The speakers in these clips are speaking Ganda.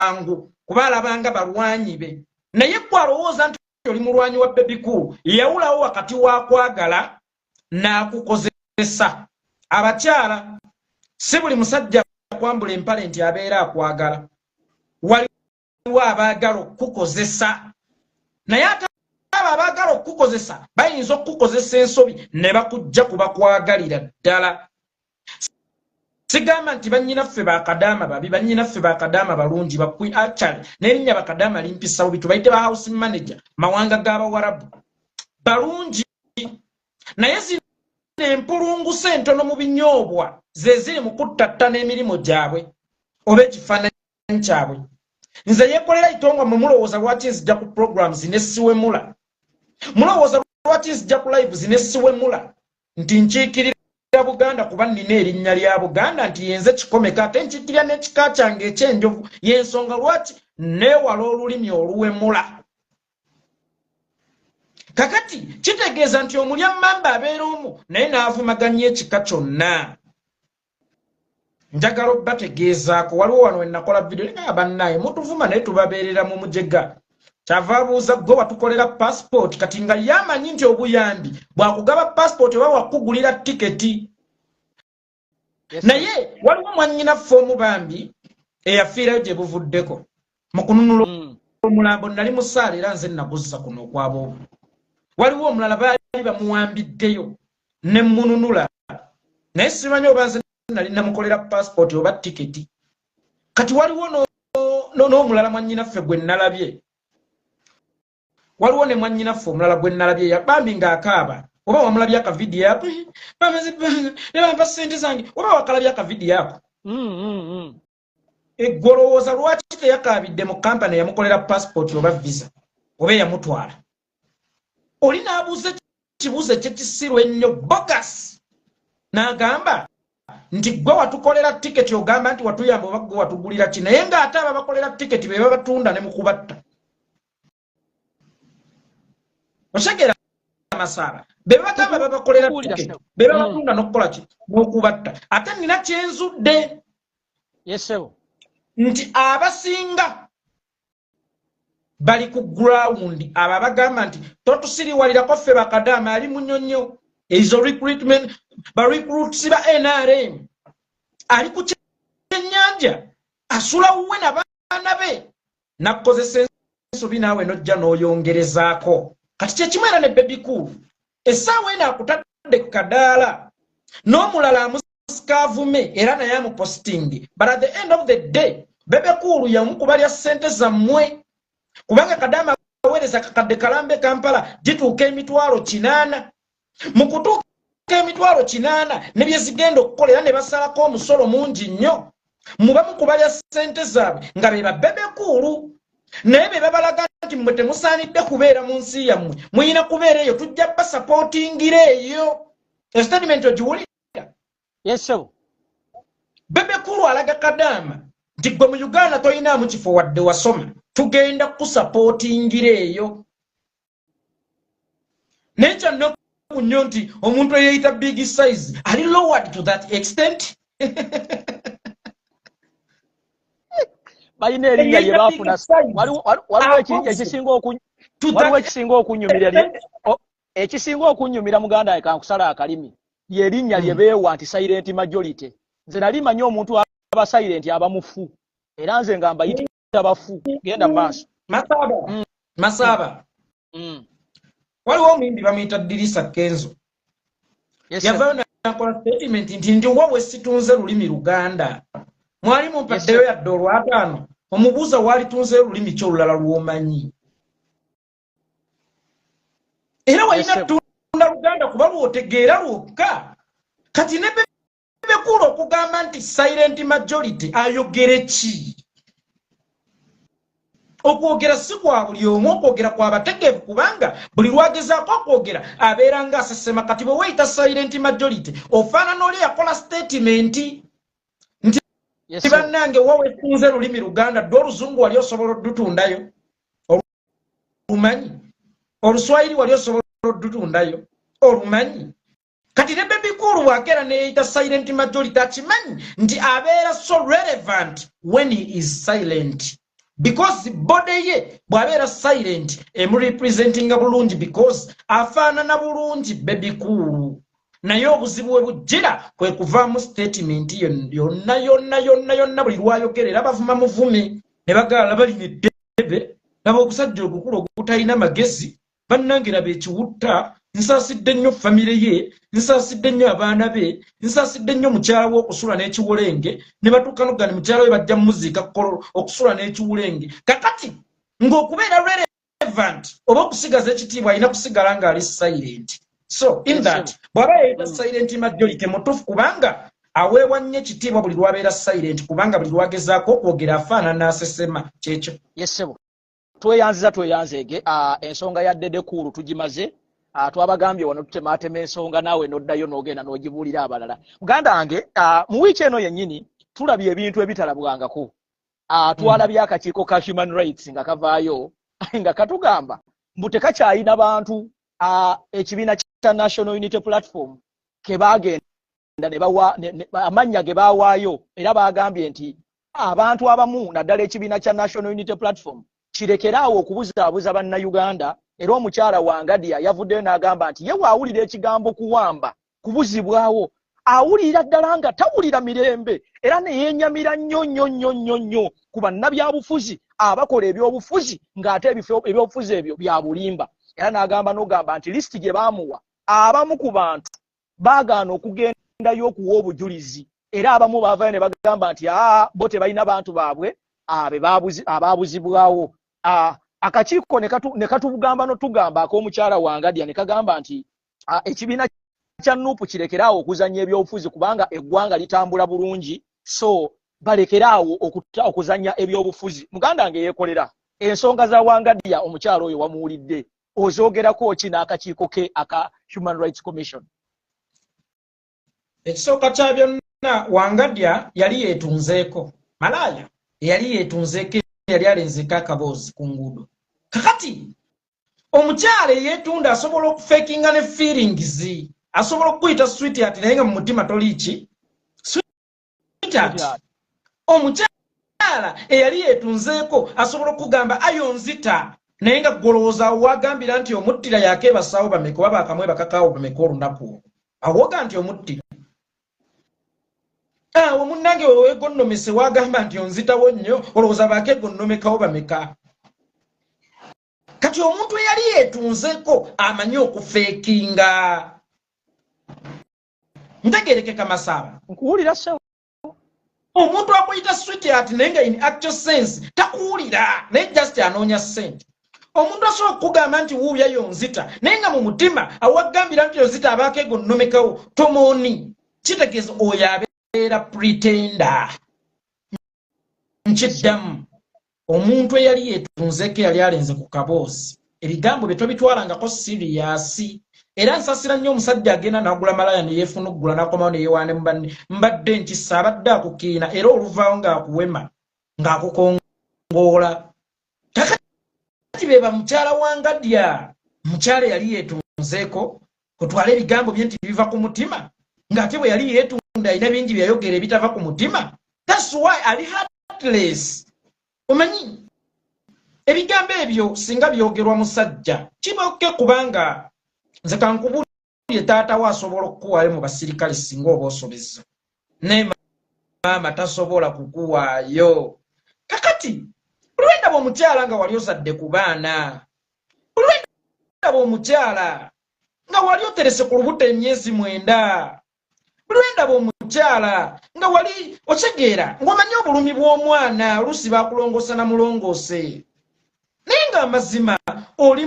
Mangu kuba alabanga balwanyi be. Naye gwe alowooza nti oli mulwanyi wa Bebe Cool, yawulawo wakati wa kwagala n'akukozesa. Abakyala, si buli musajja akwambula empale nti abeera akwagala. Waliwo abaagala okukukozesa, naye ate abo abaagala okukukozesa bayinza okukukozesa ensobi ne bakujja kubakwagalira ddala. Sigamba nti bannyinaffe bakadaama babi. Bannyinaffe bakadaama balungi bakwi. Actually, n'erinnya bakadaama limpisa bubi. Tubayite ba house manager mawanga g'abawarabu, balungi, naye zino empulunguse entono mu binyoobwa ze ziri mu kuttattana emirimu gyabwe oba ekifaananyi kyabwe. Nze yeekolera itongwa. Mwe mulowooza lwaki nzija ku programs ne siwemula? Mulowooza lwaki nzija ku lives ne siwemula nti nkiikirira Buganda? Kuba nnina erinnya lya Buganda nti yenze Kikomeka, ate nkiikirira n'ekika kyange ekyenjovu. Yensonga lwaki neewala olulimi oluwemula. Kakati kitegeeza nti omulya mmamba abeera omu naye n'avumaganya ekika kyonna. Njagala obbategeezaako, waliwo wano wenakola vidiyo nga bannaye mutuvuma, naye tubabeerera mu mujega. Kyava abuuza, "Gwe watukolera passport?" Kati nga ye amanyi nti obuyambi bwakugaba passport oba wakugulira tiketi. Naye waliwo mwannyinaffe omubambi eyafiirayo gye buvuddeko mu kununula omulambo. Nali musaala era nze naguzza kuno okwaboobu. Waliwo omulala baali bamuwambiddeyo ne mununula, naye simanyi oba nze nali namukolera passport oba tiketi. Kati waliwo n'omulala mwannyinaffe gwe nalabye, waliwo ne mwannyinaffe omulala gwe nalabye yabambi ng'akaaba. Oba wamulabye akavidiyo ako, "Bamaze ebbanga ne bampa ssente zange," oba wakalabye akavidiyo ako? Eggolowooza lwaki teyakaabidde mu kampani eyamukolera passport oba visa oba eyamutwala? Oli n'abuuza ekibuuzo ekyekisiru ennyo, bogus, n'agamba nti, "Gwe watukolera tiketi, ogamba nti watuyamba oba gwe watugulira ki?" Naye ng'ate aba bakolera tiketi be babatunda ne mukubatta. Otegeera, Masaaba? Be babagamba babakolera tiketi be babatunda n'okukola ki? N'okubatta. Ate nina kyenzudde nti abasinga bali ku ground, abo abagamba nti totusiriwalirako ffe bakadaama, ali munyonyo ezo recruitment, ba recruits ba NRM, ali ku kyennyanja asula wuwe nabaana be, nakukozesa ensobi naawe nojja n'oyongerezaako. Kati kyekimu era ne Bebe Cool, essaawa eno akutadde kadaala n'omulala amusikavume era naye amuposting, but at the end of the day Bebe Cool yamu kubalya ssente zammwe, kubanga kadaama aweereza kakadde kalambe Kampala gituuka 800,000. Mu kutuuka 800,000 ne bye zigenda okukola, era ne basalako omusolo mungi nnyo, mubamu kubalya ssente zaabwe nga be ba Bebe Cool. Naye be babalaga nti mmwe temusaanidde kubeera mu nsi yammwe, muyina kubeera eyo, tujja basapootingira eyo. Estatement ogiwulira? Yes. Bebe Cool alaga kadaama nti gwe mu Uganda toyinaamu kifo wadde wasoma, tugenda kusapootingira eyo. Naye kyannaku nnyo nti omuntu eyeeyita big size ali lowered to that extent. Balina erinnya lye baafuna. Waliwo ekisinga okunyumira, muganda wange, kankusala akalimi, lyerinnya lye beewa nti silent majority. Nze nali manyi omuntu aba silent aba mufu, era nze nga mbayita bafu. Genda mu maaso. Masaaba, Masaaba, waliwo omuyimbi bamuyita Dirisa Kenzo. Yavayo nakola statement nti ndi wa wesitunze lulimi Luganda, mwali mumpaddeyo yadde olwataano. Omubuuza, waalitunzeyo lulimi ki olulala lw'omanyi? Era walina tunda Luganda kuba lwotegeera lwokka. Kati ne Bebe Cool okugamba nti silent majority, ayogere ki? Okwogera si kwa buli omu, okwogera kwabategeevu, kubanga buli lwagezaako okwogera abeera nga asesema. Kati bwe weeyita silent majority, ofaanana oli yakola statement nti, "Bannange, wa wefunze lulimi Luganda, dde oluzungu wali osobola oddutundayo, olumanyi? Oluswayiri wali osobola oddutundayo, olumanyi?" Kati ne Bebe Cool bwakeera neyeyita silent majority, akimanyi nti abeera so relevant when he is silent. Because body ye bw'abeera silent emurepresentinga bulungi, because afaanana bulungi Bebe Cool. Naye obuzibu we bujjira kwe kuvaamu statement yonna yonna yonna yonna. Buli lwayogerera bavuma muvume ne bagala balina eddebe, laba ogusajja ogukulu ogutalina magezi. Bannange, laba ekiwutta. Nsaasidde nnyo famire ye, nsaasidde nnyo abaana be, nsaasidde nnyo mukyala we okusula n'ekiwulenge. Ne batuuka nogani mukyala we bajja mumuziika Kololo, okusula n'ekiwulenge. Kakati ng'okubeera relevant oba okusigaza ekitiibwa, alina kusigala ng'ali silent. So in that, bw'aba yeyita silent majority, mutuufu, kubanga aweebwa nnyo ekitiibwa buli lwabeera silent, kubanga buli lwagezaako okwogera afaanana asesema. Kyekyo. Yes ssebo, tweyanziza, tweyanzeege. Ensonga ya Bebe Cool tugimaze. Twabagambye wano tutemaatema ensonga, naawe n'oddayo n'ogenda n'ogibuulira abalala. Muganda wange, mu wiiki eno yennyini tulabye ebintu ebitalabwangako. Twalabye akakiiko ka human rights nga kavaayo nga katugamba mbu tekakyayina bantu. Ekibiina kya National Unity Platform ke baagenda ne bawa amannya ge baawaayo, era baagambye nti abantu abamu, naddala ekibiina kya National Unity Platform, kirekeraawo okubuzaabuza Bannayuganda. Era omukyala Wangadya yavuddeyo n'agamba nti ye waawulira ekigambo kuwamba, kubuzibwawo, awulira ddala nga tawulira mirembe, era ne yeenyamira nnyo nnyo nnyo nnyo nnyo ku bannabyabufuzi abakola ebyobufuzi ng'ate ebyobufuzi ebyo bya bulimba. Era n'agamba n'ogamba nti lisiti gye baamuwa, abamu ku bantu baagaana okugendayo okuwa obujulizi, era abamu baavayo ne bagamba nti aa, bo tebalina bantu baabwe abaabuzibwawo. Akakiiko ne katugamba notugamba ak'omukyala Wangadya ne kagamba nti ekibiina kya NUP kirekeraawo okuzannya ebyobufuzi, kubanga eggwanga litambula bulungi, so balekeraawo okuzannya ebyobufuzi. Muganda wange yeekolera ensonga za Wangadya, omukyala oyo wamuwulidde, ozoogerako ki n'akakiiko ke aka Human Rights Commission? Ekisooka kya byonna, Wangadya yali yeetunzeeko malaaya, yali yeetunzeeko, yali alenzeeko akaboozi ku nguudo. Kakati omukyala eyeetunda asobola okufekinga ne feelings, asobola okukuyita sweetheart naye nga mu mutima toliiki sweetheart. Omukyala eyali yeetunzeeko asobola okugamba ayo nzita, naye nga golowooza wagambira nti omuttira yakeebasaawo bameka oba bakamwebakakaawo bameka olunaku olwo, awoga nti omuttira. Awo munnange weweegonnomese, wagamba nti onzitawo nnyo, olowooza bakeegonnomekawo bameka? Kati omuntu eyali yeetunzeeko amanyi okufeekinga. Ntegerekeka, Masaaba? Nkuwulira ssebo. Omuntu akuyita sweetheart naye nga in actual sense takuwulira, naye just anoonya ssente. Omuntu asobola okukugamba nti wuubya yonzita, naye nga mu mutima awagambira nti yonzita abaako egonnomekawo tomooni. Kitegeeza oyo abeera pretender. Nkiddamu, omuntu eyali yeetunzeeko, eyali alenze ku kaboozi, ebigambo bye tobitwalangako serious. Era nsasira nnyo omusajja agenda n'agula malaya ne yeefunuggula n'akomawo ne yeewaane mu banne, mbadde nkisa abadde akukiina, era oluvaawo ng'akuwema, ng'akukongoola. Kakati be bamukyala Wangadya, mukyala eyali yeetunzeeko, otwale ebigambo bye nti biva ku mutima, ng'ate bwe yali yeetunda alina bingi byayogera ebitava ku mutima. That's why ali heartless. Omanyi ebigambo ebyo singa byogerwa musajja kiboke, kubanga nze kankubulye, taata we asobola okukuwaayo mu basirikale singa oba osobezza, naye maama tasobola kukuwaayo. Kakati olwendaba omukyala nga wali ozadde ku baana, olwendaba omukyala nga wali oterese ku lubuto emyezi 9, lwendaba omukyala nga wali otegeera ng'omanyi obulumi bw'omwana, oluusi bakulongoosa na mulongoose, naye ng'amazima oli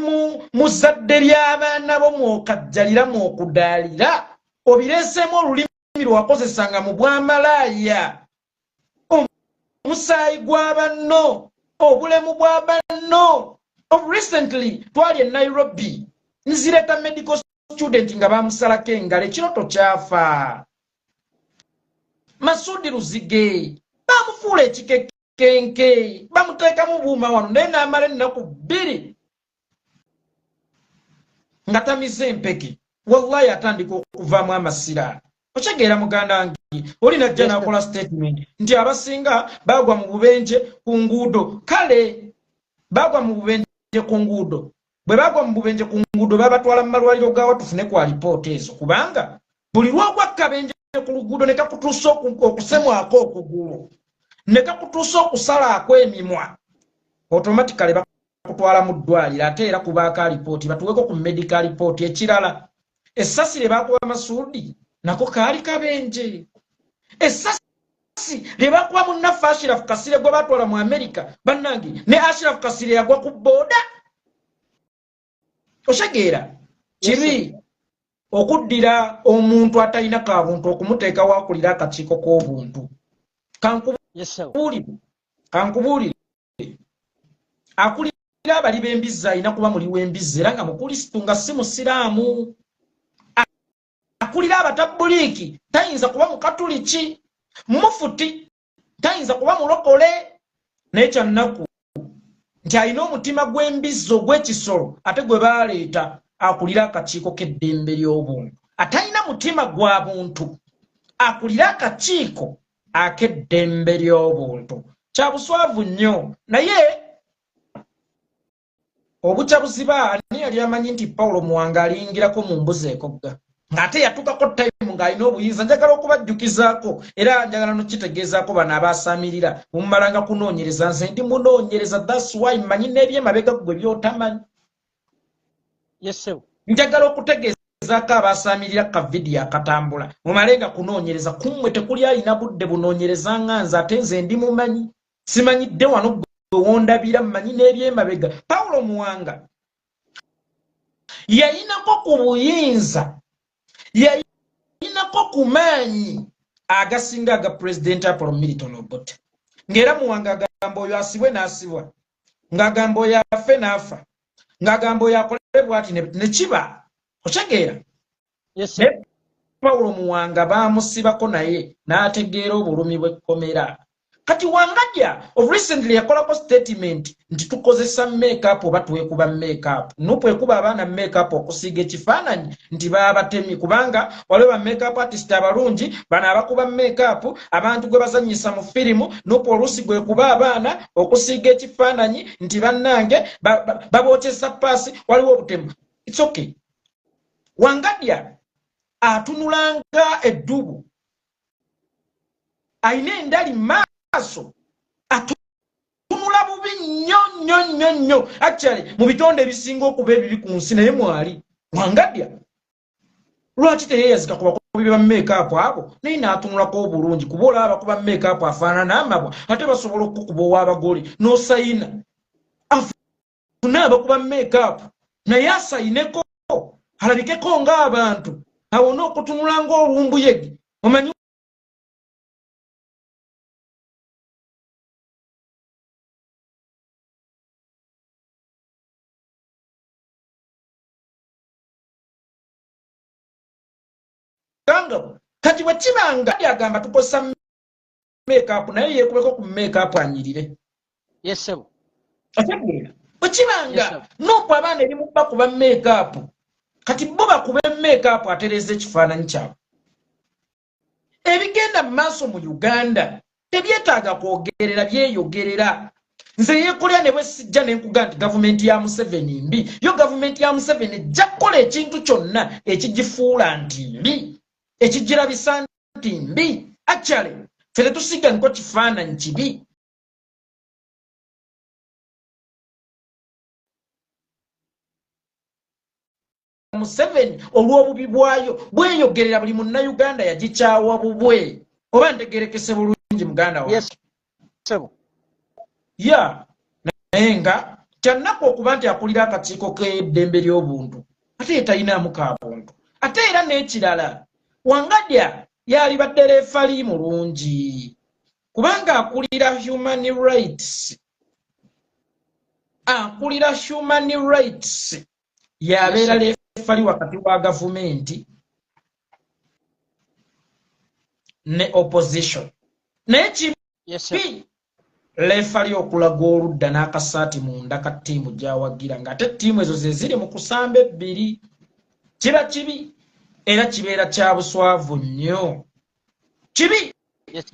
mu zadde ly'abaana bo mwokajjalira, mwokudaalira, obireeseemu olulimi lwakozesanga mu bwamalaaya, omusaayi gwa banno, obulemu bwa banno. Of recently twali e Nairobi, nzireta medical student nga bamusalako engalo, ekiroto kyafa. Masudi Luzige bamufuula ekikekenke, bamuteekamu buuma wano, naye n'amala ennaku 2 nga tamize empeke. Wallahi atandika okuvaamu amasira. Okyegeera, muganda wange? Oli najja n'akola statement nti abasinga bagwa mu bubenje ku nguudo. Kale bagwa mu bubenje ku nguudo, bwe bagwa mu bubenje ku nguudo babatwala mu malwaliro gaawa? Tufune ku alipoota ezo, kubanga buli lwogwa kabenje ku luguudo ne kakutuusa okusemwako okugulu, ne kakutuusa okusalaako emimwa, automatically bakutwala mu ddwaliro, ate era kubaako alipooti. Batuweko ku medical report. Ekirala, essasi lye bakuba Masuudi nako kaali kabenje. Essasi lye bakuba munnaffe Ashiraf Kasire gwe batwala mu Amerika, bannange, ne Ashiraf Kasire yagwa ku booda. Otegeera kibi okuddira omuntu atalina kabuntu okumuteeka wakulira akakiiko k'obuntu. Kankubuulire, kankubuulire, akulira abali b'embizzi alina kuba muli w'embizzi era nga mukulisitu, nga si musiraamu. Akulira abatabuliiki tayinza kuba mukatuliki. Mufuti tayinza kuba mulokole. Naye kyannaku nti alina omutima gw'embizzi ogw'ekisolo, ate gwe baleeta akulira akakiiko k'eddembe ly'obuntu. Atalina mutima gwa buntu akulira akakiiko ak'eddembe ly'obuntu, kya buswavu nnyo. Naye obukya buziba. Ani yali amanyi nti Pawulo Muwanga aliyingirako mu mbuzi ekogga, ng'ate yatuukako time ng'alina obuyinza? Njagala okubajjukizaako era njagala nokitegeezaako bano abasaamirira, mumalanga kunoonyereza. Nze ndi munoonyereza, that's why mmanyi n'ebyemabega gwe byotamanyi. Njagala okutegeezaako abasaamirira ka vidiyo akatambula, mumalenga kunoonyereza. Kummwe tekuli alina budde bunoonyereza nga nze, ate nze ndi mumanyi. Simanyidde wano gwe wondabira, mmanyi n'ebyemabega. Pawulo Muwanga yayinako ku buyinza, yayinako ku maanyi agasinga aga Pulezidenti Apollo Milton Obote, ng'era Muwanga agamba oyo asibwe n'asibwa, ng'agamba oyo afe n'afa, ng'agamba oyo akole bwati ne kiba. Okitegeera? Naye Pawulo Muwanga baamusibako, naye n'ategeera obulumi bw'ekkomera. Kati Wangadya of recently yakolako statement nti tukozesa makeup oba twekuba makeup. NUP ekuba abaana makeup okusiiga ekifaananyi nti baabatemye, kubanga waliwo ba makeup artist abalungi bano abakuba makeup abantu gwe bazannyisa mu firimu. NUP oluusi gwekuba abaana okusiiga ekifaananyi nti bannange babokyesa paasi, waliwo obutemu. It's okay. Wangadya atunulanga eddubu, ayina endali maaso, atunula bubi nnyo nnyo nnyo nnyo. Actually, mu bitonde ebisinga okuba ebibi ku nsi naye mwali Wangadya. Lwaki teyeyazika ku bakubi ba makeup abo, naye n'atunulako obulungi? Kuba olaba abakuba makeup afaanana amabwa, ate basobola okukuba ow'abagole n'osayina. Afune abakuba makeup naye asayineko, alabikeko ng'abantu, awone okutunula ng'olumbuyege. Omanyi ganga kati bwe kibanga agamba tukozesa makeup, naye yeekubeko ku makeup anyirire. Yesebo. Otegeera? Bwe kibanga NUP abaana erimu bakuba makeup, kati bo bakube makeup atereeza ekifaananyi kyabwe. Ebigenda mu maaso mu Uganda tebyetaaga kwogerera, byeyogerera. Nze yeekolera ne bwe sijja ne nkuga nti gavumenti ya Museveni mbi, yo gavumenti ya Museveni ejja kukola ekintu kyonna ekigifuula nti mbi, ekigirabisa nti mbi. Actually, ffe tetusiga nko kifaananyi kibi. Museveni olw'obubi bwayo bweyogerera, buli munnayuganda yagikyawa bubwe. Oba ntegerekese bulungi, muganda wange? Ya, naye nga kyannaku okuba nti akulira akakiiko k'eddembe ly'obuntu ate ye talinaamu ka buntu. Ate era n'ekirala, Wangadya yalibadde referee mulungi, kubanga akulira human rights, akulira human rights, yabeera referee wakati wa gavumenti ne opposition. Naye kibi referee okulaga oludda n'akasaati munda ka ttiimu gy'awagira, ng'ate ttiimu ezo ze ziri mu kusamba ebbiri. Kiba kibi era kibeera kya buswavu nnyo. Kibi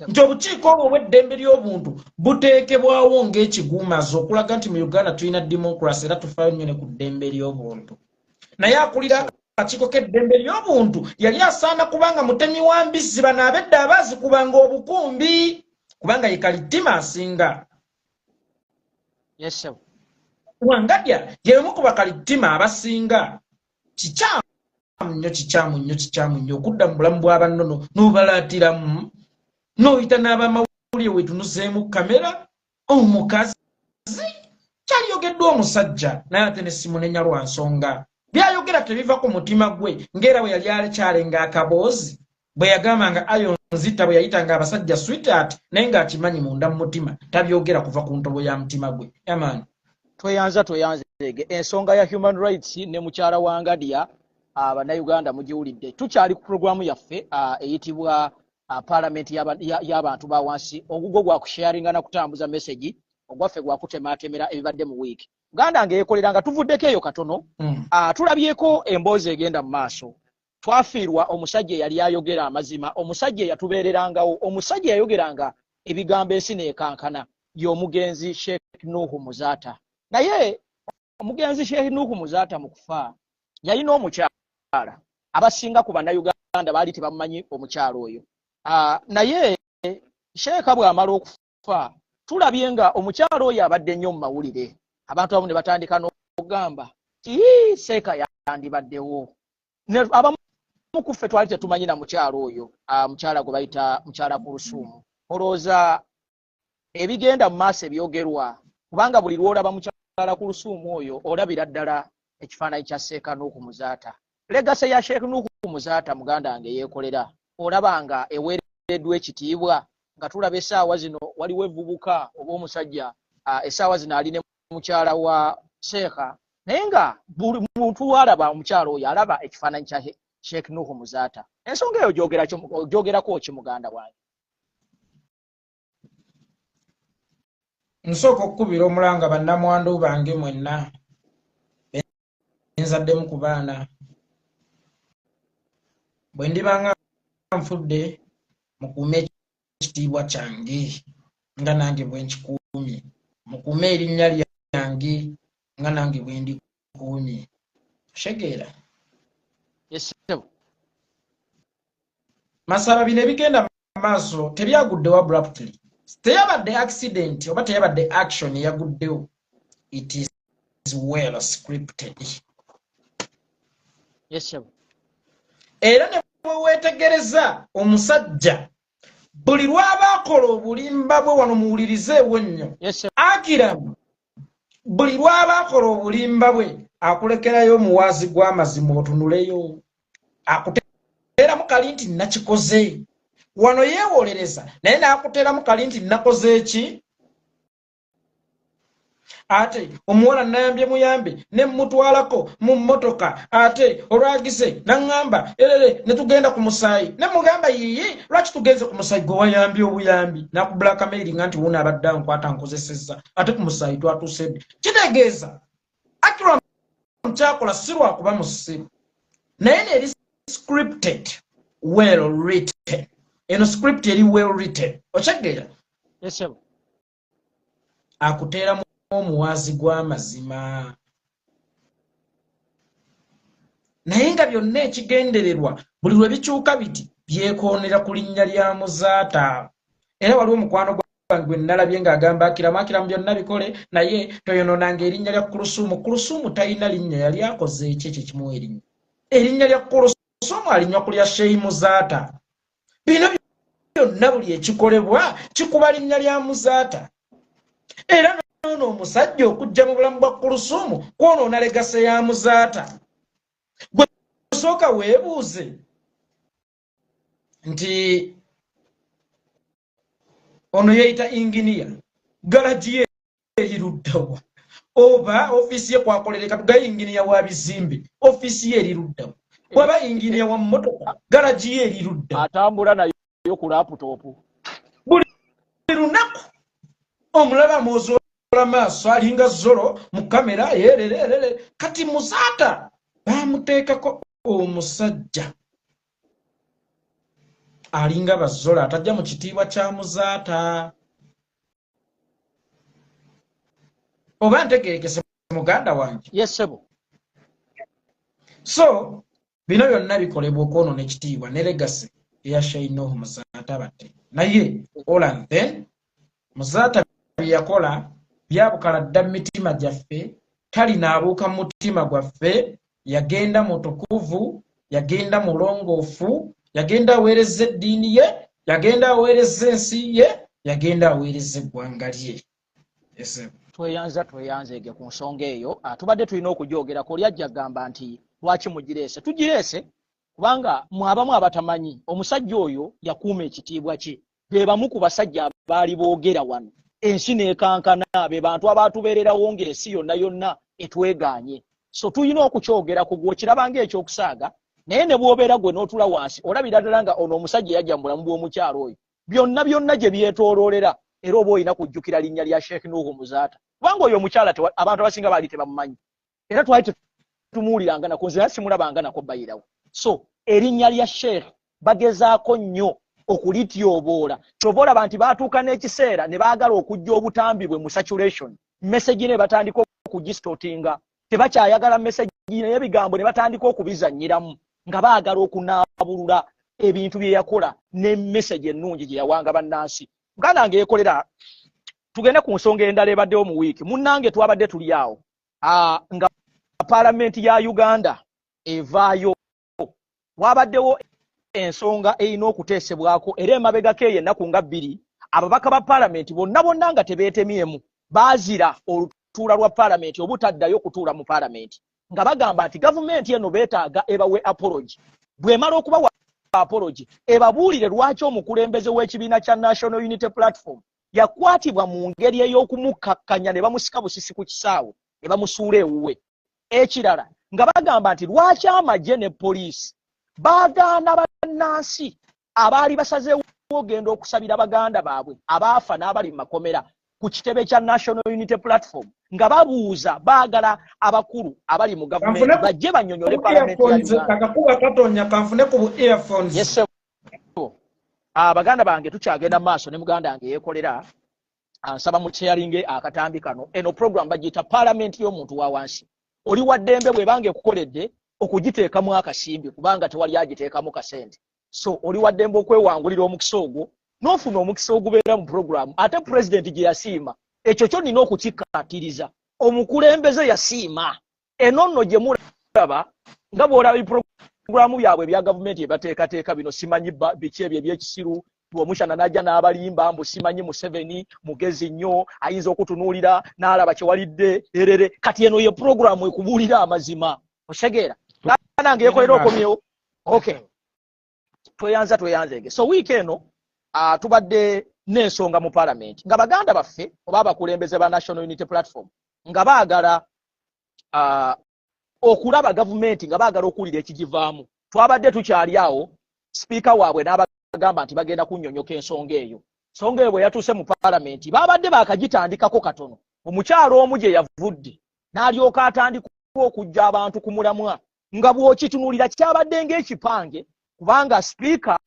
nti obukiiko obwo obw'eddembe ly'obuntu buteekebwawo ng'ekiguumazo okulaga nti mu Uganda tulina democracy era tufaayo nnyo ne ku ddembe ly'obuntu. Naye akulira akakiiko k'eddembe ly'obuntu yali asaana kubanga mutemi wa mbizzi, bano ab'edda abaazikubanga obukumbi, kubanga ye kalittima asinga. Wangadya y'omu ku bakalittima abasinga. Kikyamu nnyo, kikyamu nnyo, kikyamu nnyo okudda mu bulamu bw'abannono n'obalaatiramu n'oyita n'abamawulire weetunuzeemu kamera. Omukazi kyaliyogeddwa omusajja, naye ate ne simunenya lwa nsonga byayogera tebiva ku mutima gwe, ng'era bwe yali akyalenga akaboozi bwe yagamba nga ayo nzita, bwe yayitanga abasajja sweetheart, naye ng'akimanyi munda mu mutima tabyogera kuva ku ntobo ya mutima gwe. Amaani. Tweyanza, tweyanzege. Ensonga ya human rights ne mukyala wa Ngadya, Abannayuganda mugiwulidde. Tukyali ku puroguramu yaffe eyitibwa Paalamenti y'abantu ba wansi. Ogugwo gwa kusharinga na kutambuza message, ogwaffe gwakutematemera ebibadde mu wiiki. Uganda ng'eyekolera nga tuvuddeko eyo katono, tulabyeko emboozi egenda mu maaso. Twafiirwa omusajja eyali ayogera amazima, omusajja eyatubeererangawo, omusajja eyayogeranga ebigambo ensi neekankana, y'omugenzi Sheikh Nuhu Muzaata. Naye omugenzi Sheikh Nuhu Muzaata mu kufa yalina omukyala. Abasinga ku Bannayuganda baali tebamumanyi omukyala oyo. Naye sheeka bw'amala okufa, tulabye nga omukyala oyo abadde nnyo mu mawulire. Abantu abamu ne batandika n'okugamba ti seeka yandibaddewo. Abamu ku ffe twali tetumanyi na mukyala oyo, mukyala gwe bayita mukyala Kulusuumu. Olowooza ebigenda mu maaso ebyogerwa, kubanga buli lwolaba mukyala Kulusuumu oyo olabira ddala ekifaananyi kya Seeka Nuuku Muzaata. Legacy ya Sheekh Nuuku Muzaata, muganda wange yeekolera, olaba nga eweereddwa ekitiibwa nga tulaba essaawa zino waliwo evvubuka oba omusajja essaawa zino ali ne mukyala wa seeka, naye nga buli muntu alaba omukyala oyo alaba ekifaananyi kya Sheikh Nuhu Muzaata. Ensonga eyo gyogerako ki, muganda wange? Nsooka okukubira omulanga bannamwandu bange mwenna benzaddemu ku baana. Bwe ndibanga nfudde, mukuume ekitiibwa kyange nga nange bwe nkikuumye, mukuume erinnya lyange nga nange bwe ndikuumye. Otegeera? Yes. Masaba, bino ebigenda mu maaso tebyaguddewo abruptly, teyabadde accident oba teyabadde action eyaguddewo. It is well scripted. Yes. Era ne bwe weetegereza omusajja buli lw'aba akola obulimba bwe wano, muwulirizeewo nnyo. Yes. Akiramu buli lw'aba akola obulimba bwe akulekerayo omuwaazi gw'amazima otunuleyo, akuteeramu kali nti nakikoze. Wano yeewolereza, naye n'akuteeramu kali nti nakoze eki. Ate omuwala nayambye muyambe ne mutwalako mu mmotoka, ate olwagise naŋŋamba erere ne tugenda ku musaayi, ne mugamba, "Yiyi, lwaki tugenze ku musaayi gwe wayambye obuyambi?" Nakublackmailinga nti wuno abadde ankwata nkozesezza, ate ku musaayi twatuuse ddi? Kitegeeza Akram kyakola si lwakuba musiru, naye neeri scripted, well written. Eno script eri well written, okyegeera? Yes. Akuteeramu omuwaazi gw'amazima, naye nga byonna ekigendererwa buli lwe bikyuka biti byekoonera ku linnya lya Muzaata. Era waliwo omukwano gwange gwe nalabye ng'agamba, "Akiramu, Akiramu, byonna bikole, naye toyonoonanga erinnya lya Kulusuumu." Kulusuumu talina linnya. Yali akoze eki ekyo ekimuwa erinnya? Erinnya lya Kulusuumu alinywa ku lya Sheyi Muzaata. Bino byonna buli ekikolebwa kikuba linnya lya Muzaata. Era noono omusajja okujja mu bulamu bwa Kulusuumu kwonoona legacy ya Muzaata. Gwe sooka weebuuze nti ono yeeyita inginiya, galagi ye eriruddawa oba ofiisi ye kwakolera? Katugaye inginiya wa bizimbe, ofiisi ye eriruddawa? Bwaba inginiya wa mmotoka, galagi ye eriruddawa? Atambula nayo ku laptop. Buli lunaku omulaba mwozoola maaso alinga zolo mu kamera yerererere. Kati Muzaata bamuteekako omusajja. Alinga bazola atajja mu kitiibwa kya Muzaata. Oba ntegerekese, muganda wange? Yes, sebo. So bino byonna bikolebwa okwonoona ekitiibwa ne legacy eya Sheikh Nuhu Muzaata Batte. Naye all and then, Muzaata bye yakola byabukala dda mu mitima gyaffe, talinaabuuka mu mutima gwaffe. Yagenda mutukuvu, yagenda mulongoofu, yagenda aweereza eddiini ye, yagenda aweereza ensi ye, yagenda aweereza eggwanga lye. Tweyanza, tweyanzeege ku nsonga eyo. Tubadde tulina okugyogerako. Oli ajja kugamba nti lwaki mugireese? Tugireese kubanga mwabamu abatamanyi omusajja oyo yakuuma ekitiibwa kye. Be bamu ku basajja abaali boogera wano ensi n'ekankana, be bantu abaatubeererawo ng'ensi yonna yonna etwegaanye. So tulina okukyogera ku gwokiraba ng'ekyokusaaga, naye ne bw'obeera gwe n'otula wansi olabira ddala nga ono omusajja yajja mu bulamu bw'omukyalo oyo byonna byonna gye byetooloolera. Era oba olina kujjukira linnya lya Sheikh Nuhu Muzaata, kubanga oyo omukyala abantu abasinga baali tebamumanyi, era twali tetumuwuliranga nako, nze simulabanga nako bayirawo. So erinnya lya Sheikh bagezaako nnyo okulityoboola. Kyova olaba nti baatuuka n'ekiseera ne baagala okujja obutambi bwe mu circulation, message ne batandika okugidistortinga. Tebakyayagala message n'ebigambo ne batandika okubizannyiramu nga baagala okunaabulula ebintu bye yakola ne message ennungi gye yawanga bannansi. Muganda wange yeekolera, tugende ku nsonga endala ebaddewo mu wiiki. Munnange, twabadde tuli awo nga paalamenti ya Uganda evaayo, wabaddewo ensonga erina okuteesebwako. Era emabegako eyo ennaku nga 2, ababaka ba paalamenti bonna bonna nga tebeetemyemu baazira olutuula lwa paalamenti obutaddayo kutuula mu paalamenti, nga bagamba nti gavumenti eno beetaaga ebawe apology. Bw'emala okubawa apology, ebabuulire lwaki omukulembeze w'ekibiina kya National Unity Platform yakwatibwa mu ngeri ey'okumukkakkanya ne bamusika busisi ku kisaawe ne bamusuula ewuwe. Ekirala, nga bagamba nti lwaki amagye ne poliisi baagaana bannansi abaali basazeewo ogenda okusabira baganda baabwe abaafa n'abali mu makomera ku kitebe kya National Unity Platform, nga babuuza, baagala abakulu abali mu gavumenti bajje bannyonnyole palamenti ya Uganda. Akakuba katonya, kanfune ku earphones. Yes, baganda bange, tukyagenda mu maaso ne muganda wange yeekolera. Nsaba mukyeyalinge akatambi kano. Eno program bagiyita Paalamenti y'omuntu wa wansi. Oli wa ddembe bw'ebanga ekukoledde okugiteekamu akasimbi, kubanga tewali agiteekamu kasente. So oli wa ddembe okwewangulira omukisa ogwo n'ofuna omukisa ogubeera mu puroguramu ate pulezidenti gye yasiima. Ekyo kyo nina okukikkaatiriza, omukulembeze yasiima. Eno nno gye mulaba nga bw'olaba ebipuroguramu byabwe ebya gavumenti ebateekateeka bino, simanyi biki ebyo ebyekisiru. Omushana n'ajja n'abalimba mbu simanyi Museveni mugezi nnyo, ayinza okutunuulira n'alaba kyewalidde erere. Kati eno ye puroguramu ekubuulira amazima. Osegeera nange yekolera okomyewo. Okay, tweyanza, tweyanzege. So wiiki eno tubadde n'ensonga mu paalamenti nga baganda baffe oba abakulembeze ba National Unity Platform nga baagala okulaba gavumenti, nga baagala okuwulira ekigivaamu. Twabadde tukyali awo, sipiika waabwe n'abagamba nti bagenda kunnyonnyoka ensonga eyo. Ensonga eyo bwe yatuuse mu paalamenti, babadde baakagitandikako katono, omukyalo omu gye yavudde n'alyoka atandika okujja abantu ku mulamwa nga bw'okitunuulira kyabadde ng'ekipange, kubanga sipiika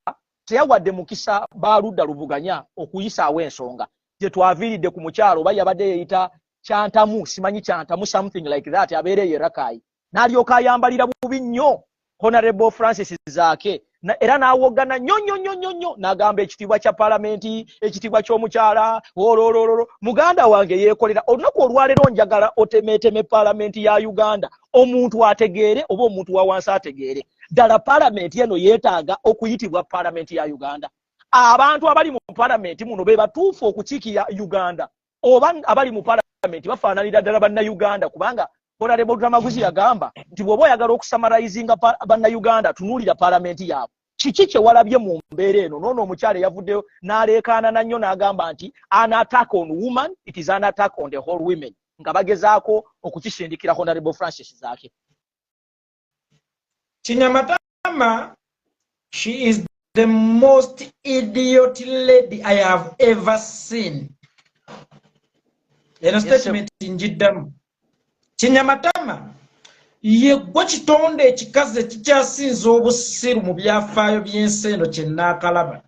teyawadde mukisa baludda luvuganya okuyisaawo ensonga. Gye twaviiridde ku mukyalo oba yabadde yeeyita Kyantamu, simanyi Kyantamu, something like that, abeera eyo Erakayi, n'alyoka ayambalira bubi nnyo Honorable Francis Zaake, era n'awoggana nnyo nnyo nnyo nnyo nnyo, n'agamba ekitiibwa kya paalamenti, ekitiibwa ky'omukyala ololololo. Muganda wange yeekolera, olunaku olwaleero njagala otemeeteme paalamenti ya Uganda, omuntu ategeere oba omuntu wa wansi ategeere ddala paalamenti eno yeetaaga okuyitibwa paalamenti ya Uganda. Abantu abali mu paalamenti muno be batuufu okukiikira Uganda, oba abali mu paalamenti bafaananira ddala Bannayuganda? Kubanga Honorable Lutamaguzi yagamba nti bw'oba oyagala okusummarizinga Bannayuganda, tunuulira paalamenti yaabwe. Kiki kye walabye mu mbeera eno? Noono omukyala eyavuddeyo n'aleekaana nnyo n'agamba nti an attack on woman, it is an attack on the whole women, nga bagezaako okukisindikira Honorable Francis Zaake. Kinyamatama, she is the most idiot lady I have ever seen. Eno statement njiddamu. Kinyamatama Yeggwe kitonde ekikazi ekikyasinze obusiru mu byafaayo by'ensi eno kye nnaakalaba.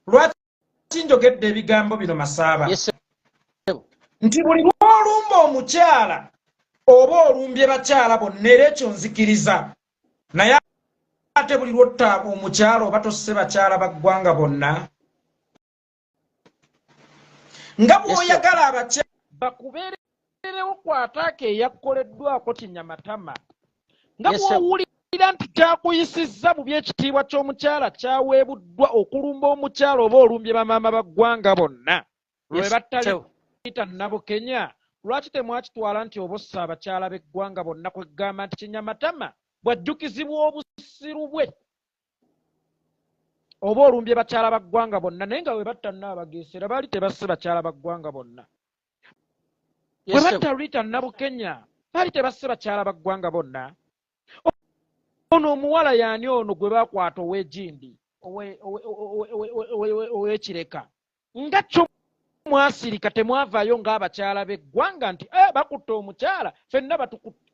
Lwaki njogedde ebigambo bino, Masaaba? Nti buli lw'olumba omukyala oba olumbye bakyala bonna, era ekyo nzikiriza, naye ate buli lwotta omukyala oba tosse bakyala ba ggwanga bonna. Nga bw'oyagala abakyala bakubeererewo ku ataaka eyakoleddwako kinyamatama, nga bw'owulira nti kyakuyisizza bubi, ekitiibwa ky'omukyala kyaweebuddwa, okulumba omukyala oba olumbye bamaama ba ggwanga bonna. Lwe battalita Nabukenya, lwaki temwakitwala nti obossa abakyala b'eggwanga bonna? Kwegamba nti kinyamatama bw'ajjukizibwa obusiru bwe oba olumbye bakyala ba ggwanga bonna, naye nga we batta Nnaabageesera baali tebasse bakyala ba ggwanga bonna. Bwe batta Rita Nabukenya baali tebasse bakyala ba ggwanga bonna. Ono omuwala yaani ono gwe bakwata ow'egindi ow'ekireka, nga kyo mwasirika, temwavaayo ng'abakyala b'eggwanga nti eh, bakutte omukyala, fenna batukutte.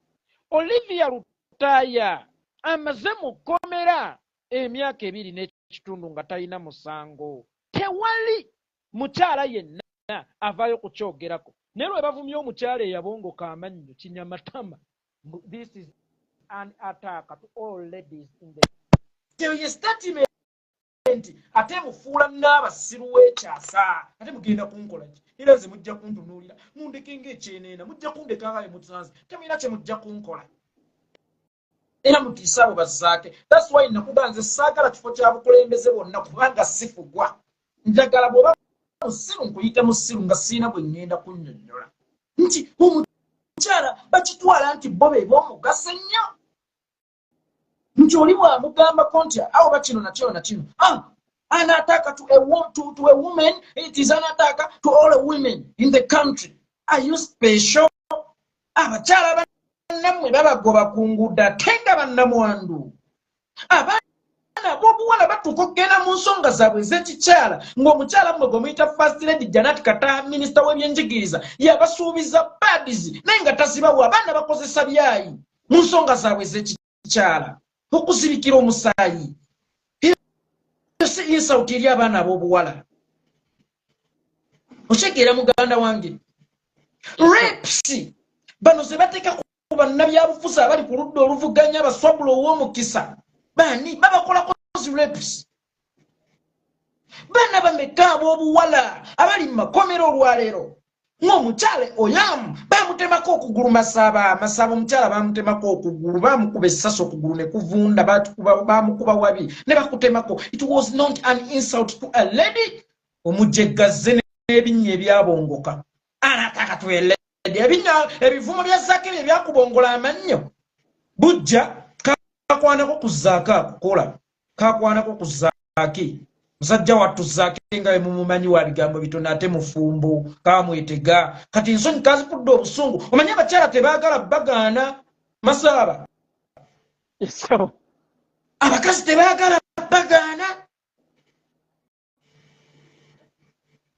Olivia Lutaaya amaze mu kkomera emyaka 2.5 nga talina musango. Tewali mukyala yenna avaayo kukyogerako, naye lwe bavumye omukyala eyabongoka amannyo kinyamatama, this is an attack to all ladies in the ye statement ate mufuula n'abasiru w'ekyasa. Ate mugenda kunkola ki? Era nze mujja kuntunuulira mundeke ng'ekyeneena, mujja kundeka nga bemutsanze, temulina kye mujja kunkola. Era mutiise abo bazzaake. That's why nakuga nze saagala kifo kya bukulembeze bwonna, kubanga sifugwa. Njagala bw'oba musiru nkuyita musiru, nga siina bwe ŋŋenda kunnyonnyola nti omukyala bakitwala nti bo be b'omugaso ennyo, nti oli bw'amugambako nti awo bakino nakino nakino, ah, an attack to a woman, it is an attack to all the women in the country. Are you special? Abakyala bannammwe babagoba ku nguudo ate nga bannamwandu. Abaana ab'obuwala batuuka okugenda mu nsonga zaabwe ez'ekikyala, ng'omukyala mmwe gwe muyita First Lady Janat Kata, minisita w'ebyenjigiriza, yabasuubiza pads naye nga tazibawa. Abaana bakozesa byayi mu nsonga zaabwe ez'ekikyala okuzibikira omusaayi. Si insult eri abaana ab'obuwala? Okyegeera, muganda wange, rapes bano ze bateeka ku bannabyabufuzi abali ku ludda oluvuganya, baswabula ow'omukisa baani babakolako zi rapes? Baana bameka ab'obuwala abali mu makomero olwaleero ng'omukyala oyamu bamutemako okugulu? Masaaba, Masaaba, omukyala bamutemako okugulu, bamukuba essasi okugulu ne kuvunda, bamukuba wabi ne bakutemako. It was not an insult to a lady. Omujeggaze n'ebinnya ebyabongoka anatakatwele ebinnya, ebivumo bya Zaake bye byakubongola amannyo. Bujja kakwanako ku Zaake, akukola kakwanako ku Zaake. Musajja wattu Zaake nga bwe mumumanyi wa bigambo bitono ate mufumbo, kamwetega kati ensonyi kazipudde obusungu. Omanyi abakyala tebaagala bagaana, Masaaba. Abakazi tebaagala bagaana.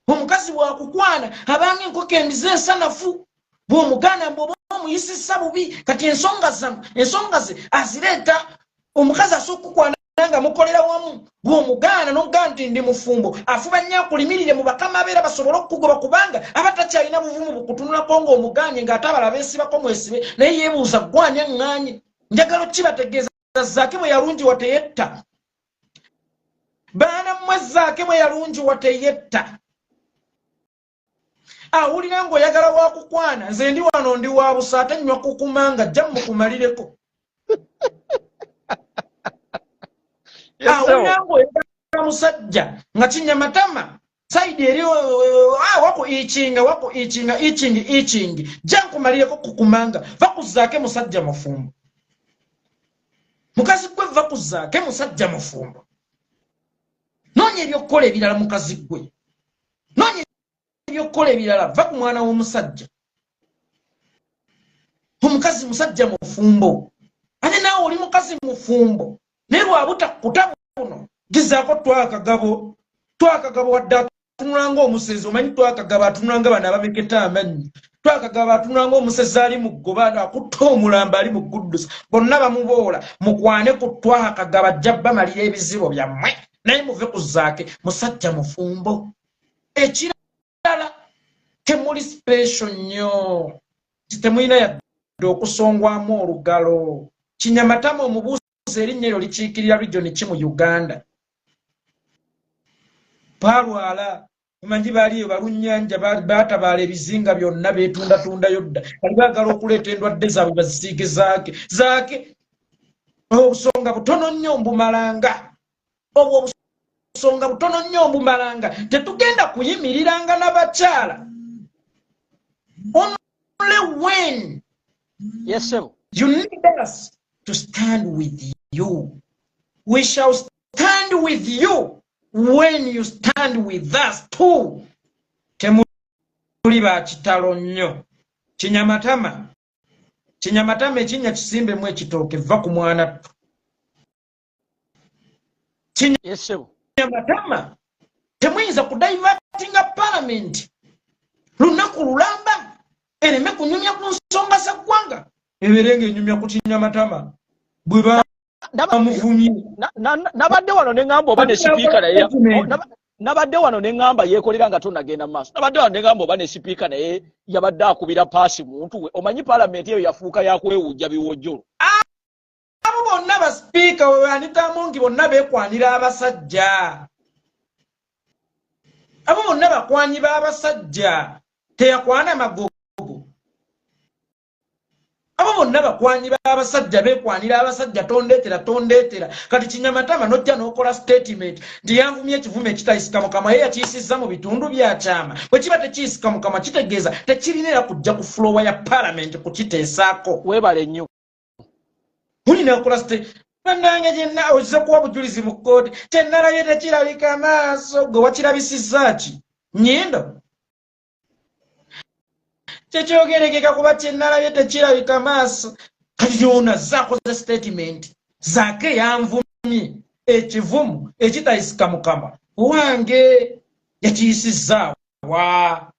Omukazi bwakukwana abanga enkoko emize ensanafu, bw'omugaana mbwoba omuyisisa bubi. Kati ensonga zamu ensonga ze azireeta. Omukazi asooka okukwana nga mukolera wamu, bw'omugaana n'omugaana nti ndi mufumbo, afuba nnyo akulimirire mu bakama abeera basobole okukugoba, kubanga aba takyalina buvumu bukutunulako ng'omugaanye, ng'ate abala beesibako mwesibe, naye yeebuuza gwani aŋŋaanye. Njagala okibategeeza, Zaake bwe yalungiwa teyetta. Baana mmwe, Zaake bwe yalungiwa teyetta. Awulira ng'oyagala wakukwana, nze ndi wano, ndi wa busa ate nnywa kukumanga, jja mukumalireko. Awulira ng'oyagala musajja nga kinyamatama side eri, ah, waku ikinga, waku ikinga, ikingi ikingi, jja nkumalireko kukumanga. Va ku Zaake, musajja mufumbo. Mukazi gwe, va ku Zaake, musajja mufumbo. Noonya ebyokukola ebirala. Mukazi gwe, noonya ebyokukola ebirala, va ku mwana w'omusajja. Omukazi musajja mufumbo, ate naawe oli mukazi mufumbo, naye lwabutakuta buno gezaako twakagabo, twakagabo wadde atunula ng'omusezi. Omanyi twakagabo atunula nga bano abameketa amannyo. Twaha Kagaba atunula ng'omusezi ali mu ggoba, akutta omulambo ali mu guddusa, bonna bamuboola. Mukwane ku Twaha Kagaba, ajja bamalira ebizibu byammwe, naye muve ku Zaake, musajja mufumbo. Ekirala, temuli special nnyo, temulina yadde okusongwamu olugalo. Kinyamatama omubuuza erinnya eryo likiikirira region ki mu Uganda? Balwala omanyi baliyo balunnyanja, batabaala ebizinga byonna, beetundatundayo dda, bali baagala okuleeta endwadde zaabwe bazisiige Zaake. Zaake obusonga butono nnyo mbumalanga, obwo obusonga butono nnyo mbumalanga. Tetugenda kuyimiriranga n'abakyala, only when Yes, sir. you need us to stand with you. We shall stand with you when you stand with us too. Temuli ba kitalo nnyo. Kinyamatama, kinyamatama, ekinnya kisimbemu ekitooke, va ku mwana ttu. Yes, sir. Kinyamatama, temuyinza kudivertinga parliament lunaku lulamba ereme kunyumya ku nsonga za ggwanga, ebeere ng'enyumya ku kinyamatama bwe bamuvumye. Nabadde wano ne ŋŋamba oba ne sipiika naye, nabadde wano ne ŋŋamba yeekolera nga tonagenda mu maaso, nabadde wano ne ŋŋamba oba ne sipiika naye yabadde akubira paasi muntu we. Omanyi paalamenti eyo yafuuka yakwewujja biwojjolo. Abo bonna basipiika Anita Among bonna beekwanira abasajja. Abo bonna bakwanyi b'abasajja. Teyakwana Magogo? Abo bonna bakwanyi b'abasajja, beekwanira abasajja. Tondeetera, tondeetera kati kinyamatama nojja n'okola statement nti yanvumye ekivumo ekitayisika mukama. Ye yakiyisizza mu bitundu bya kyama. Bwe kiba tekiyisika mukama, kitegeeza tekirina era kujja ku floor ya parliament kukiteesaako. Weebale nnyo. Mulina okukola bannange, gyenna ozze kuwa bujulizi mu kkooti, kyenalabye tekirabika maaso. Gwe wakirabisizza ki? Nnyindo tekyogerekeka kuba kyenalabye tekirabika maaso. Kati yona azze akoze statement, Zaake yanvumye ekivumu ekitayisika mukama wange. Yakiyisizaawa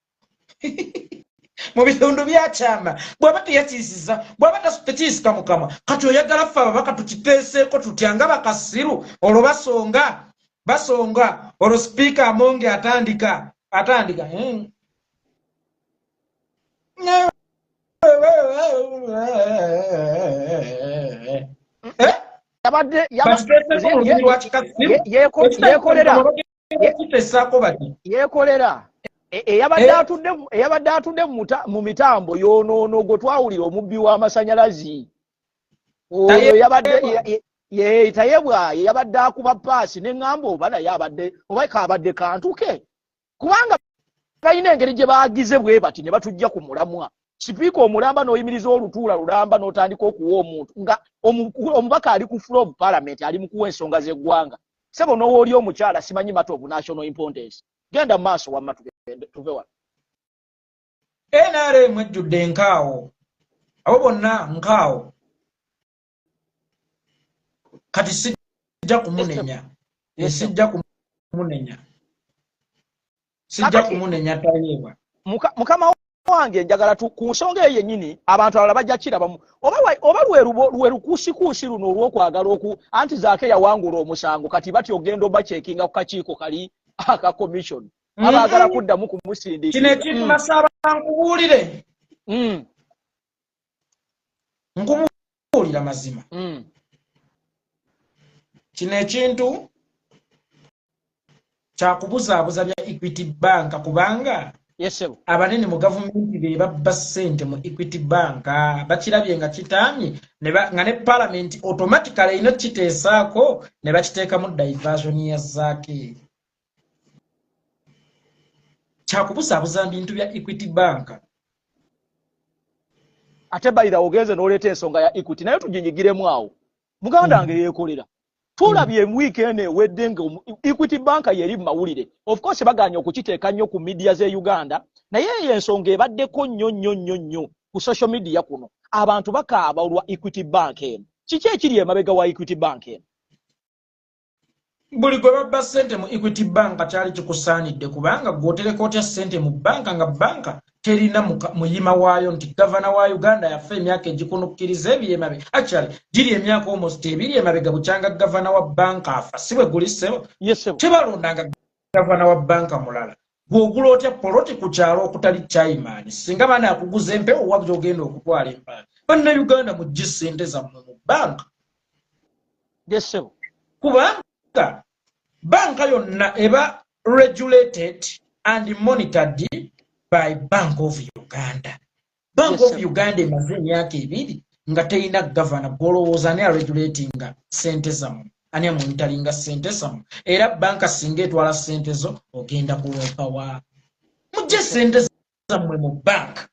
mu bitundu byakyama? Bw'aba teyakiyisiza, bw'aba tekiyisika mukama, kati oyagala ffe ababaka tukiteeseeko tutya nga bakasiru? Olwo basonga, basonga, olwo sipiika Among atandika, atandika. Eh? Yabadde Bakiteeseeko mu lulimi lwa kikasiru. Yeekolera. Kiteesaako bati. Yeekolera. Eyabadde eyabadde atudde mu mitambo yonoono gwe twawulira, omubbi w'amasanyalazi oyo yabadde ye Tayebwa, ye yabadde akuba paasi. Ne ŋŋamba oba naye abadde oba kaabadde kantu ke, kubanga balina engeri gye baagize bwe bati ne batujja ku mulamwa. Sipiika omulamba n'oyimiriza olutuula lulamba n'otandika okuwa omuntu nga omubaka ali ku floor of parliament, ali mu kuwa ensonga z'eggwanga. Sebo n'owooli omukyala simanyi matter of national importance. Genda mu maaso wamma, tugende tuve wano. NRM ejjudde enkaawo, abo bonna nkaawo. Kati sijja kumunenya. Sijja kumunenya, sijja kumunenya Tayebwa. Mukama wange, njagala ku nsonga eyo yennyini abantu abalala bajja kirabamu oba lwe lukuusikuusi luno olw'okwagala oku anti Zaake yawangula omusango, kati batya ogenda obacheckinga ku kakiiko kali aka commission, abaagala kuddamu kumusindikiriza. Kino ekintu masaba nkubuulire. Nkubuulira mazima. Kino ekintu kyakubuzaabuza bya Equity Bank, kubanga Yes, sir. abanene mu gavumenti be babba ssente mu Equity Bank. Bakirabye nga kitaamye nga ne parliament automatically erina kiteesaako, ne bakiteekamu diversion ya Zaake. Kyakubuzaabuza bintu bya Equity Bank. Ate bayira ogenze n'oleeta ensonga ya Equity, naye tuginyigiremu awo. Muganda wange yeekolera, tulabye wiiki eno ewedde nga Equity Bank yeri mu mawulire. Of course baganye okukiteeka nnyo ku media z'e Uganda, naye eyo ensonga ebaddeko nnyo nnyo nnyo nnyo ku social media kuno. Abantu bakaaba olwa Equity Bank eno. Kiki ekiri emabega wa Equity Bank eno? Buli gwe babba ssente mu Equity Bank kyali kikusaanidde, kubanga gw'otereka otya ssente mu banka nga banka terina muyima waayo nti gavana wa Uganda yafa emyaka egikunukkiriza ebiri emabega, actually giri emyaka almost 2 emabega bukyanga gavana wa banka afa, si bwe guli ssebo? Tebalondanga gavana wa banka mulala. Gw'ogula otya poloti ku kyalo okutali chairman? Singa baana akuguza empewo wa gy'ogenda okutwala empaala. Bannayuganda mugye ssente zammwe mu banka. Kubanga banka yonna eba regulated and monitored by Bank of Uganda. Bank of Uganda emaze emyaka 2 nga terina gavana. Gw'olowooza ani aregulatinga ssente zammwe? Ani amonitoringa ssente zammwe? Era banka singa etwala ssente zo ogenda kuloopa wa? Mugye ssente zammwe mu banka.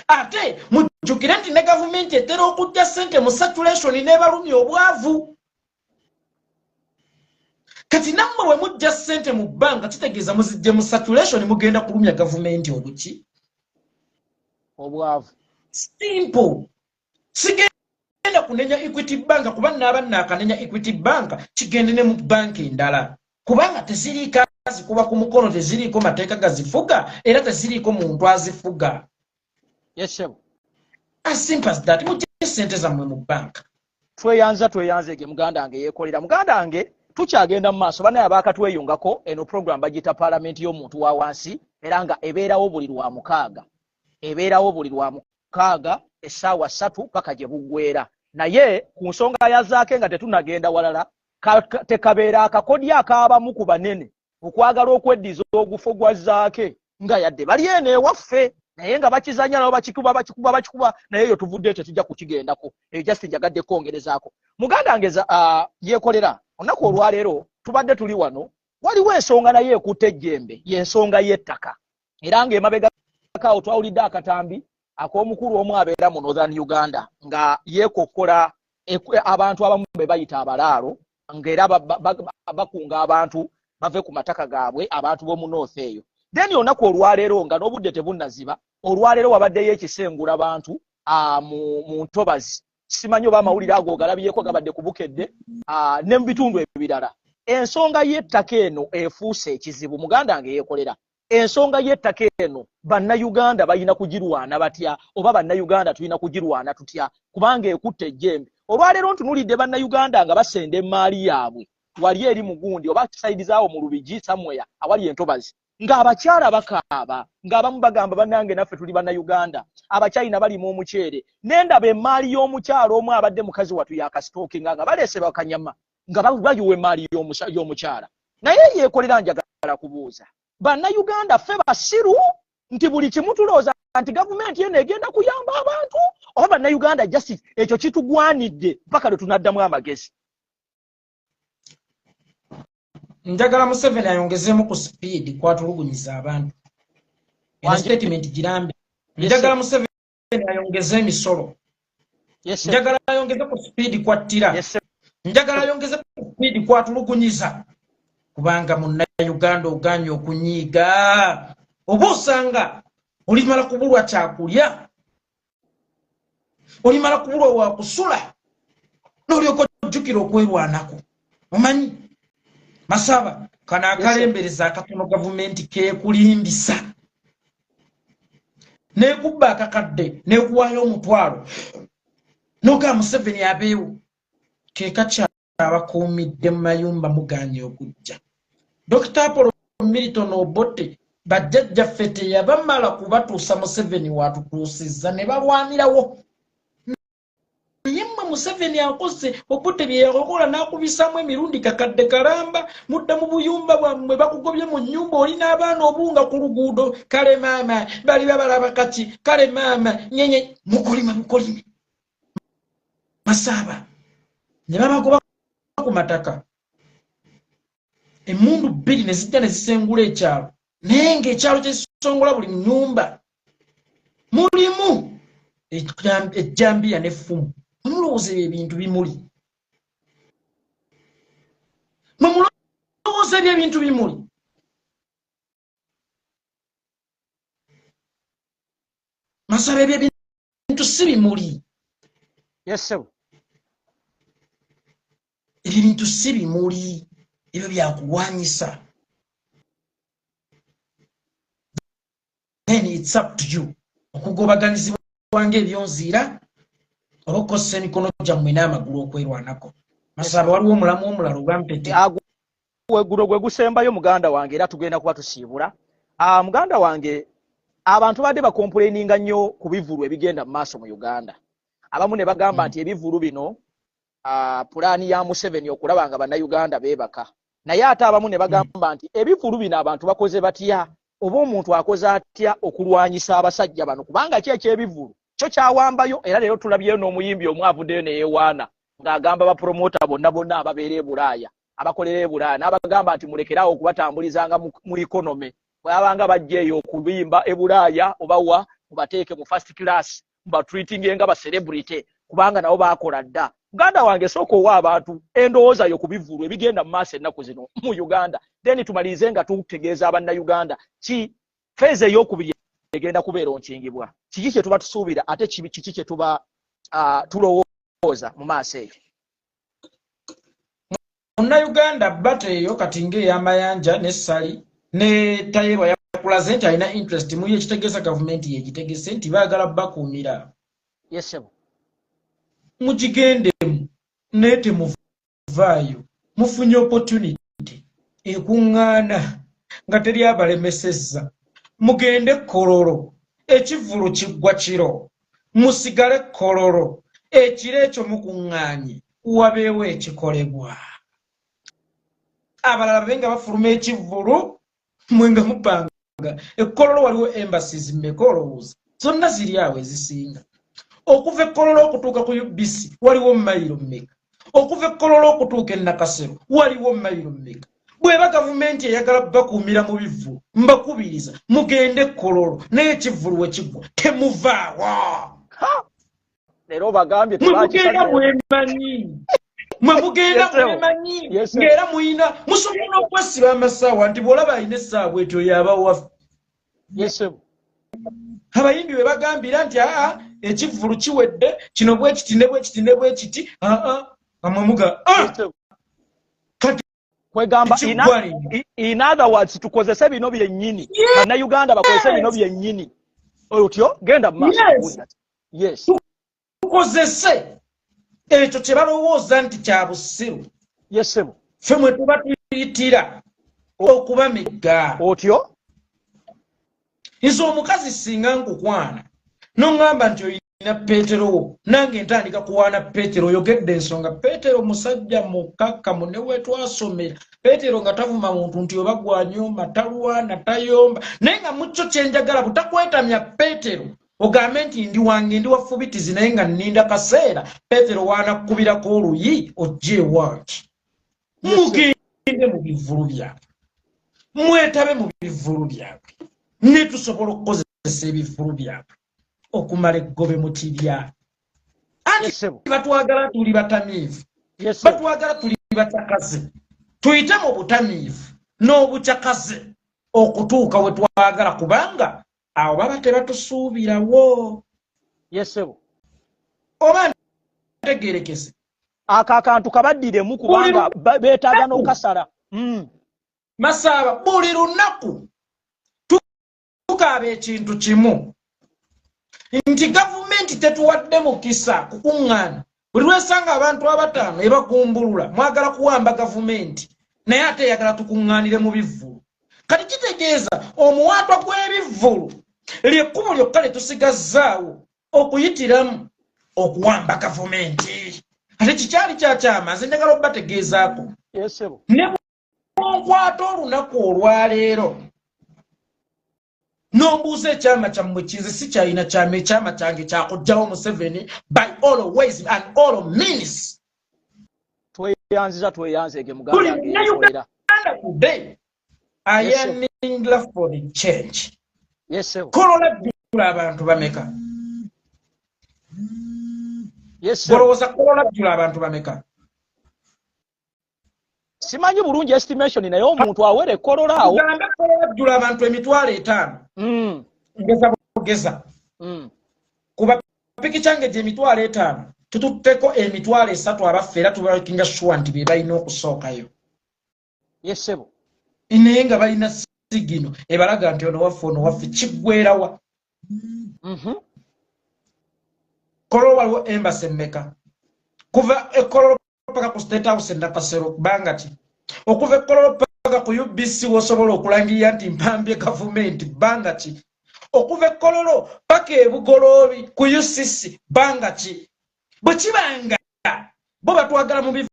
Ate mujjukire nti ne gavumenti etera okujja ssente mu saturation n'ebalumya obwavu. Kati nammwe bwe mujja ssente mu banka kitegeeza muzijje mu saturation, mugenda kulumya gavumenti obuki? Obwavu. Simple. Sigenda kunenya Equity Bank kuba naaba naakanenya Equity Bank kigende ne mu banka endala, kubanga teziriiko azikuba ku mukono, teziriiko mateeka gazifuga, era teziriiko muntu azifuga. As simple as that. Mujje ssente zammwe mu banka. Tweyanza tweyanzeege muganda wange yeekolera. Muganda wange, tukyagenda mu maaso. Bannaye abaakatweyungako, eno program bagiyita Paalamenti y'omuntu wa wansi, era nga ebeerawo buli lwa mukaaga, ebeerawo buli lwa mukaaga essaawa 3 paka gye buggweera. Naye ku nsonga ya Zaake nga tetunagenda walala, tekabeera akakodyo akaabamu ku banene okwagala okweddiza ogufo gwa Zaake nga yadde bali eno ewaffe, naye nga bakizanya nabo bakikuba bakikuba bakikuba. Naye eyo tuvuddeyo, tetujja kukigendako. Eyo just njagadde kwongerezaako. Muganda wange yeekolera, olunaku olwaleero tubadde tuli wano, waliwo ensonga naye ekutte ejjembe, y'ensonga y'ettaka. Era ng'emabegako twawulidde akatambi ak'omukulu omu abeera mu Northern Uganda nga yeekokkola abantu abamu be bayita abalaalo, ng'era bakunga abantu bave ku mataka gaabwe, abantu b'omu North eyo. Then olunaku olwaleero nga n'obudde tebunnaziba, olwaleero wabaddeyo ekisengula bantu mu ntobazi. Simanyi oba amawulire ago ogalabyeko, gabadde ku Bukedde ne mu bitundu ebirala. Ensonga y'ettaka eno efuuse ekizibu. Muganda wange yeekolera, ensonga y'ettaka eno Bannayuganda balina kugirwana batya, oba Bannayuganda tulina kugirwana tutya? Kubanga ekutte ejjembe. Olwaleero ntunulidde Bannayuganda nga basenda emaali yaabwe wali eri mugundi oba side zaawo mu Lubigi somewhere awali entobazi, ng'abakyala bakaaba, ng'abamu bagamba, "Bannange, naffe tuli Bannayuganda, Abachina balima omuceere." Nendaba emaali y'omukyala omu abadde mukazi watu yakasitookinga nga baleese bakanyama nga bayiwa emaali y'omukyala. Naye yeekolera, njagala kubuuza, Bannayuganda ffe basiru nti buli kimu tulowooza nti gavumenti eno egenda kuyamba abantu, oba Bannayuganda just ekyo kitugwanidde mpaka lwe tunaddamu amagezi? Njagala Museveni ayongezeemu ku speed kwatulugunyiza abantu. Eno statement girambe. Njagala Museveni ayongeze emisolo, njagala ayongeze ku speed kwattira, njagala ayongeze ku speed kwatulugunyiza, kubanga Munnayuganda oganye okunyiiga, oba osanga olimala kubulwa kyakulya, olimala kubulwa wakusula, n'olyoka ojjukira okwerwanako. Omanyi Masaba, kano akalembereza akatono gavumenti kekulimbisa nekubba akakadde nekuwaayo omutwalo noga Museveni abeewo, kekakyabakuumidde mu mayumba muganye okujja. Dr Apollo Milton Obote, bajjajjaffe teyabamala kubatuusa Museveni watutuusizza ne balwanirawo. Naye mmwe Museveni akoze Obote bye yakola n'akubisaamu emirundi kakadde kalamba, mudda mu buyumba bwammwe, bakugobye mu nnyumba, olina abaana obunga ku luguudo. Kale maama bali babalaba kati, kale maama nyenye mukolima bukolimi. Masaaba ne babagoba ku mataka, emmundu 2 ne zijja ne zisengula ekyalo, naye ng'ekyalo kyesongola buli nnyumba mulimu ejjambiya n'effumu. Mulowooza ebyo ebintu bimuli? Mwe mulowooza ebyo ebintu bimuli? Masaba, ebyo ebintu si bimuli. Yes. Ebyo bintu si bimuli, ebyo byakulwanyisa. Then it's up to you okugobaganyizibwa ng'ebyonziira oba okukozesa emikono gyammwe n'amagulu okwerwanako. Masaba, waliwo omulamu omulala oba mpete? Guno gwe gusembayo, muganda wange, era tugenda kuba tusiibula. Muganda wange, abantu badde bacomplaininga nnyo ku bivulu ebigenda mu maaso mu Uganda. Abamu ne bagamba nti ebivulu bino pulaani ya Museveni okulaba nga Bannayuganda beebaka. Naye ate abamu ne bagamba nti ebivulu bino abantu bakoze batya, oba omuntu akoze atya okulwanyisa abasajja bano, kubanga ki ekyebivulu kyo kyawambayo. Era leero tulabyeyo n'omuyimbi omu avuddeyo neyewaana ng'agamba bapromota bonna bonna ababeera e Bulaaya, abakolera e Bulaaya, n'abagamba nti mulekeraawo okubatambulizanga mu economy. Bwabanga bajja eyo okubimba e Bulaaya oba wa, mubateeke mu first class, mubatreatinge nga ba celebrity, kubanga nabo bakola dda. Muganda wange, sooka owa abantu endowooza yo ku bivulu ebigenda mu maaso ennaku zino mu Uganda, then tumalirize nga tutegeeza Abannayuganda ki phase eyokubiri egenda kubeera onkingibwa, kiki kye tuba tusuubira, ate kiki kye tuba tulowooza mu maaso eyo. Munnayuganda, bata eyo kati ng'eyamayanja ne Ssali ne Tayebwa yakulaze nti alina interest muyo, ekitegeeza gavumenti yegitegese nti baagala bakuumira. Yes, ssebo. Mugigendemu, naye temuvaayo. Mufunye opportunity ekuŋŋaana nga teri abalemesezza. Mugende Kololo, ekivvulu kiggwa kiro, musigale Kololo ekiro ekyo, mukuŋŋaanye, wabeewo ekikolebwa. Abalala babe nga bafuluma ekivvulu, mwe nga mupanga. Ekkololo waliwo embassies mmeka olowooza? Zonna ziri awo ezisinga. Okuva Ekkololo okutuuka ku UBC waliwo mayiro mmeka? Okuva Ekkololo okutuuka e Nakasero waliwo mayiro mmeka? Bw'eba gavumenti eyagala bakuumira mu bivvulu, mbakubiriza mugende Ekkololo, naye ekivvulu we kiggwa temuvaawo. Leero bagambye. Mwe mugenda mwemanyi, mwe mugenda mwemanyi ng'era muyina musobola n'okwesiba amasaawa nti bw'olaba alina essaawa bwetyo yaba waffe. Abayimbi bwe bagambira nti aa, ekivvulu kiwedde, kino bwe kiti ne bwe kiti ne bwe kiti, aa, amwe muga kati Kwegamba in other words, tukozese bino byennyini, Bannayuganda bakozese bino byennyini otyo genda mu maaso. Yes. Tukozese ekyo kye balowooza nti kya busiru. Yes, ssebo. Ffe mwe tuba tuyitira okubamegga. Otyo. Nze omukazi singa nkukwana noŋŋamba nti olina Peetero wo, nange ntandika kuwaana Peetero. Oyogedde ensonga. Peetero musajja mukakkamu, ne wetwasomera Peetero nga tavuma muntu nti oba gwanyooma, talwana, tayomba. Naye nga mukyo kyenjagala butakwetamya Peetero ogambe nti ndi wange, ndi wafubitizi, naye nga nninda kaseera Peetero waanakkubirako oluyi ojja ewange. Mugende mu bivvulu byabwe, mwetabe mu bivvulu byabwe, ne tusobola okukozesa ebivvulu byabwe okumala eggobe mu kibya. Anti batwagala tuli batamiivu, batwagala tuli batakaze. Tuyite mu butamiivu n'obucakaze okutuuka we twagala, kubanga awo baba tebatusuubirawo. Yes, ssebo. Oba ntegerekese? Ako akantu kabaddiremu, kubanga beetaaga n'okasala. Masaaba, buli lunaku tukaaba ekintu kimu nti gavumenti tetuwadde mukisa kukuŋŋaana. Buli lwesanga abantu abataano ebagumbulula, mwagala kuwamba gavumenti, naye ate eyagala tukuŋŋaanire mu bivvulu. Kati kitegeeza omuwaatwa gw'ebivvulu lyekkubo lyokka lye tusigazzaawo okuyitiramu okuwamba gavumenti. Ate kikyali kyakyama, nze njagala obategeezaako ne bwonkwata olunaku olwaleero n'ombuuza ekyama kyammwe, kinze sikyalina kyama. Ekyama kyange kyakugjawo Museveni by all ways and all means. Tweyanziza, tweyanzeege. Buli Munnayuganda today yearning for the change. Kolola jjula abantu bameka? Olowooza Kolola jjula abantu bameka? Simanyi bulungi estimation, naye omuntu awere Kolola awo. Tugambe Kolola jjula abantu 50,000. Ngeza bugeza. Kuba piki kyange gye 50,000. Tututteko 30,000 abaffe, era tubamakinga sure nti be balina okusookayo. Yesebo. Naye nga balina signal ebalaga nti ono waffe, ono waffe. Kiggwerawa? Kololo waliwo embassy emmeka? Kuva ekololo paka ku State House endakasero kubanga ki? Okuva ekololo paka ku UBC, wosobola okulangirira nti mpambye gavumenti, bbanga ki? Okuva ekololo paka ebugoloobi ku UCC, bbanga ki? Bwe kibanga bo batwagala mu